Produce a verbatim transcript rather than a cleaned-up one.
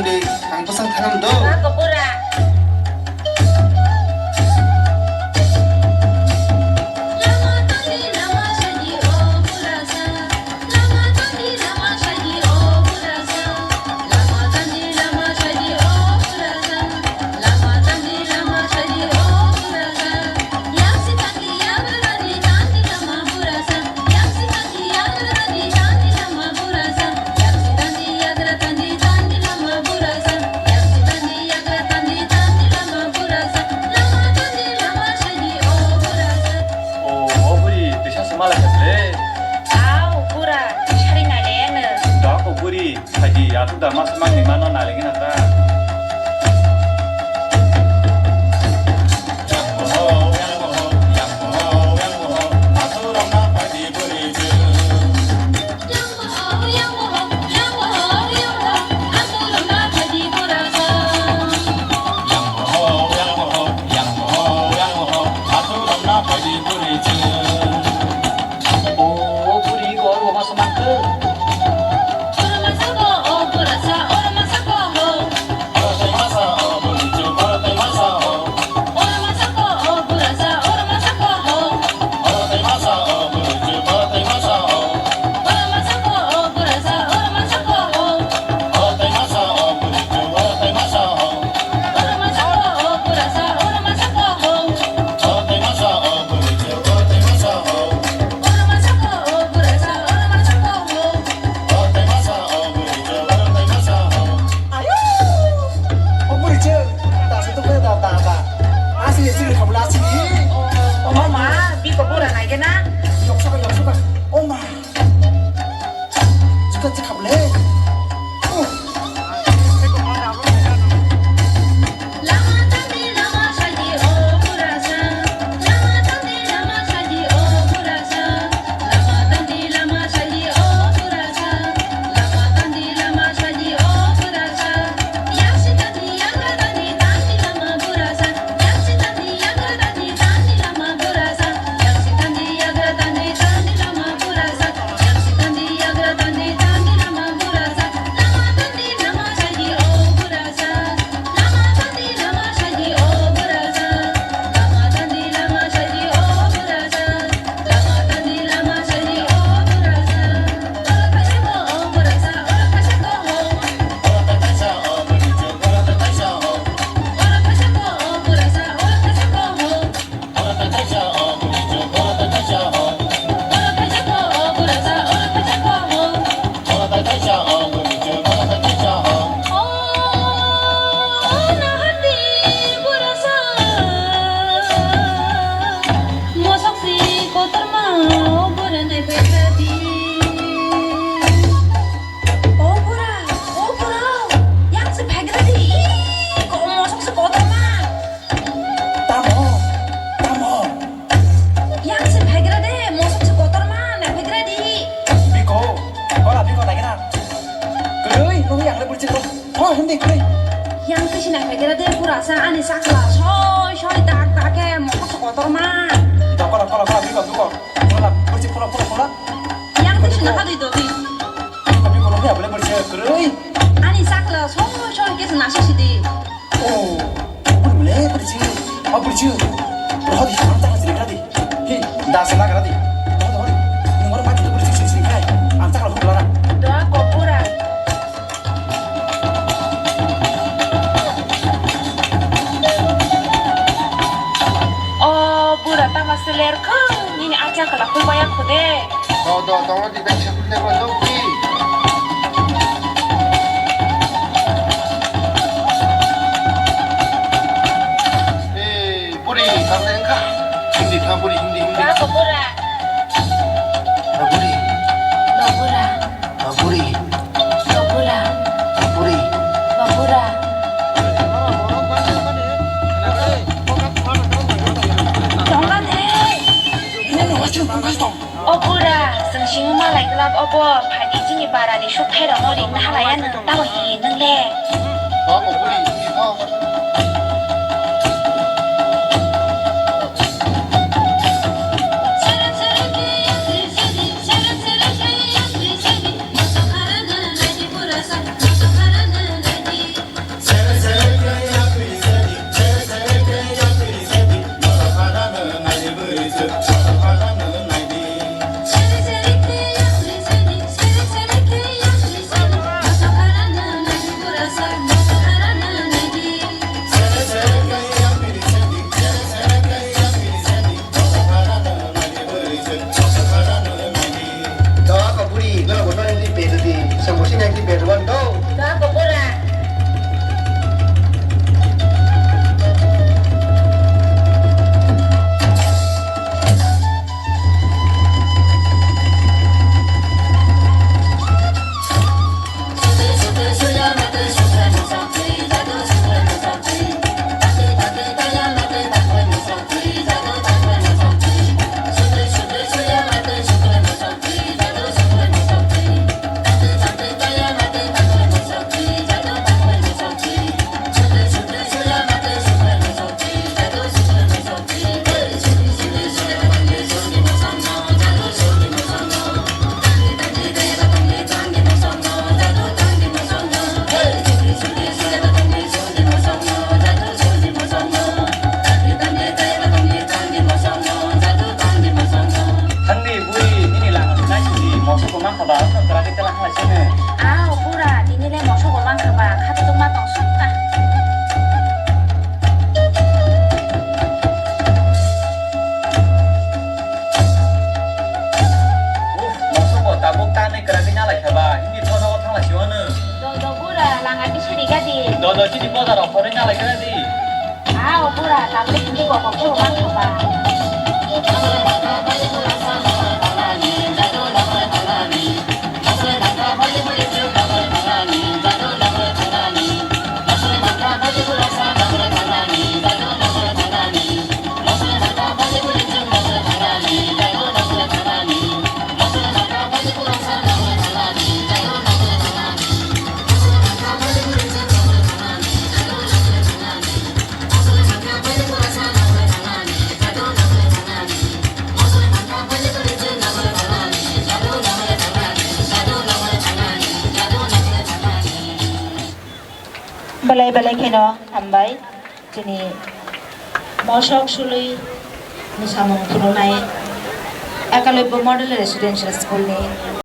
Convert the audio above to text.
Ang bwsang thanam do. Ba ko bura. O, o buri, twisa se malai kha le. Au, bura, sari nai le ano. Da ko buri, phaidi, atu da mas mang ni mano nai le gina ta. Ayo! O buri che, da se to da da da. Asi ye sini khabla asi ni. O ma, biko bura nai gena. Yok saka, yok saka. O ma. Chika chika le. O bura, o bura, yang se phagra di, hi, ko mosok se kotorma. Tamo, tamo. Yang se phagra de, mosok se kotorma, na phagra di. Biko, kola biko na gina. Kerui, nung yang le buri chiko. Ho, hindi kerui. Yang se sina phagra de, pura sa ani sakla, soi, soi, dak, dak ke, mosok se kotorma. Kola, kola, kola, biko, biko. Kola, buri chiko, kola, kola, kola. Yang se sina hadui dodi. Biko, biko, nung yang le buri chiko, kerui. Ani sakla, soi, soi, ke se nasi sidi. Oh, buri mele buri chi, oh buri chi. Rohodi, ang chakla sini kadi. Hi, da sila kadi. Rohodi, rohodi. Nung orang mati buri chi sini kai. Ang chakla hukla na. Doa kopura. Oh, bura tama seler kho. Nini acha kala koi baya kho de. Do, do, tongo di bag sepul de ko dok di. Eh, buri, tang tang kha. Hindi kha buri, hindi, hindi. Ba ko bura. Ba buri. Ba bura. Ba buri. Ba bura. Ba buri. Ba bura. Tongkan de. Ini nih, wajib tongkan tong. O bura, chwng simi malai glak obo, phaidi chini barani sukthai rokno ringna halaya nwng, tamo hi nwng le? Ba o buri, o. Dodo chini bozaro khoroi nalai kha di. Ah, o pura tablet ni kok kok ko man kha ba. Belai belai kheno hambai chini mosok sului ni samung phunuknai Ekalobya Model Residential School ni.